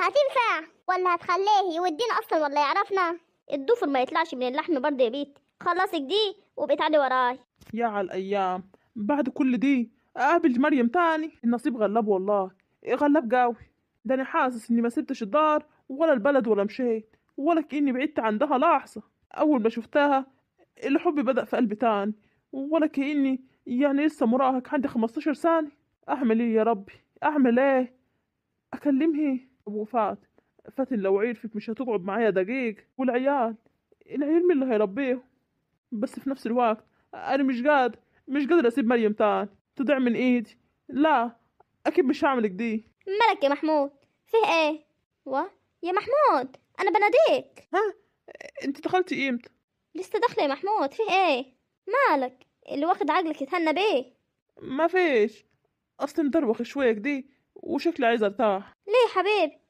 هتنفع ولا هتخليه يودينا اصلا ولا يعرفنا؟ الضفر ما يطلعش من اللحم برضه يا بيت. خلصك دي وبقيت علي وراي. يا على الايام، بعد كل دي اقابل مريم تاني؟ النصيب غلاب والله، غلاب قوي. ده انا حاسس اني ما سبتش الدار ولا البلد ولا مشيت، ولا كاني بعدت عندها لحظة. اول ما شفتها الحب بدأ في قلبي تاني، ولا كاني يعني لسه مراهق عندي 15 سنة. اعمل ايه يا ربي؟ اعمل ايه؟ اكلمها؟ ابو فاتن، فاتن لو عرفت مش هتقعد معايا دقيق، والعيال، العيال مين اللي هيربيهم؟ بس في نفس الوقت انا مش قادر اسيب مريم تاني تضيع من ايدي. لا اكيد مش هعمل كده. مالك يا محمود؟ فيه ايه؟ يا محمود انا بناديك. ها انت دخلتي امتى؟ لسه داخله يا محمود. فيه ايه؟ مالك اللي واخد عقلك يتهنى بيه؟ ما فيش، اصل مدروخ شوية كده وشكلي عايز ارتاح. ليه يا حبيبي؟